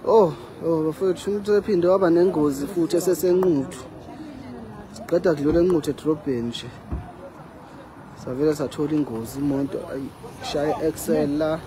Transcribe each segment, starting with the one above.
Oh, bafowethu umuntu ephinde waba nengozi futhi esesenquthu. Siqeda kudlula eNquthu edrobheni nje. Savele sathola ingozi imoto ayishaya Excel la.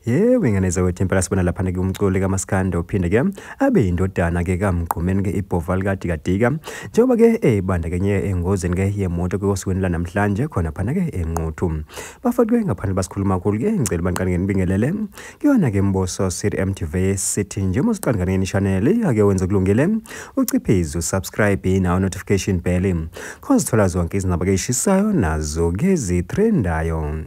Yebo ingane zakwethu impela sibona lapha ke umculi kaMaskandi uphinde ke abe indodana ke kaMgqumeni ke ibhova likaDikadika njengoba ke ebandakanye engozini ke yemoto ke osukwini lanamhlanje khona phana ke eNquthu. Bafakwe ngaphandle basikhuluma kakhulu ke ngicela banqane nginibingelele kuyona ke Mboso City MTV sithi njengoba siqala ngane channel ake wenze kulungile uciphize usubscribe nawo notification bell khona zonke izindaba ke eshisayo nazo ke zitrendayo.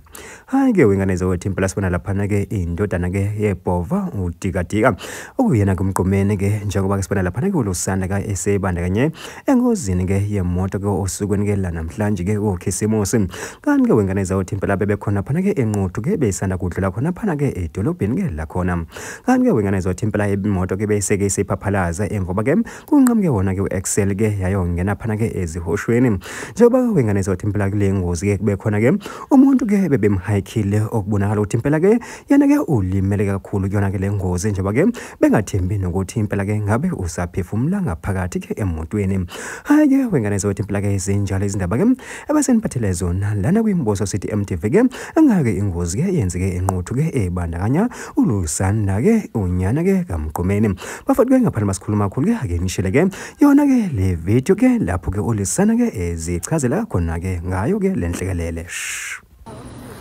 Hayi ke wengane zakwethu impela sibona lapha ke indodana ke yebhova uDikadika okuyena kumgqumeni ke njengoba ke sibona lapha ke uLusanda ka esebandakanye engozini ke yemoto ke osukwini ke lanamhlanje ke uKhisimusi. Kanti ke wengane zawuthi impela bebekhona phana ke eNquthu ke besanda kudlula khona phana ke edolobheni ke lakhona. Kanti ke wengane zawuthi impela imoto ke beyiseke isiphaphalaza emva ke kunqamuke wona ke uExcel ke yayongena phana ke ezihoshweni. Njengoba wengane zawuthi impela kule ngozi ke kube khona ke umuntu ke bebemhayikhile okubonakala ukuthi impela ke yena ke ulimele kakhulu kuyona ke le ngozi njengoba ke bengathembi nokuthi impela ke ngabe usaphefumula ngaphakathi ke emotweni. Hayi ke wengane zokuthi impela ke izinjalo izindaba ke abaseniphathele zona lana kwiMboso City MTV ke engake ingozi ke yenzeke eNquthu ke ebandakanya uLusanda ke unyana ke kaMgqumeni. Bafowethu ke ngaphandle masikhuluma kakhulu ke ake nishele ke yona ke le video ke lapho ke uLusanda ke ezichazela khona ke ngayo ke le nhlekelele.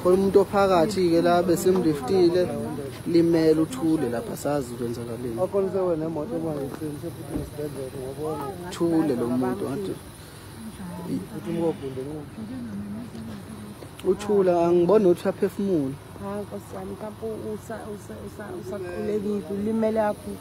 Khona umuntu ophakathi ke la besemliftile limele uthule lapha sazi kwenzakaleni. Thule lo muntu ngathi uthula angibona ukuthi uyaphefumula. Ha Nkosi yami mhlawumbe usaqulekile ulimele kakhulu.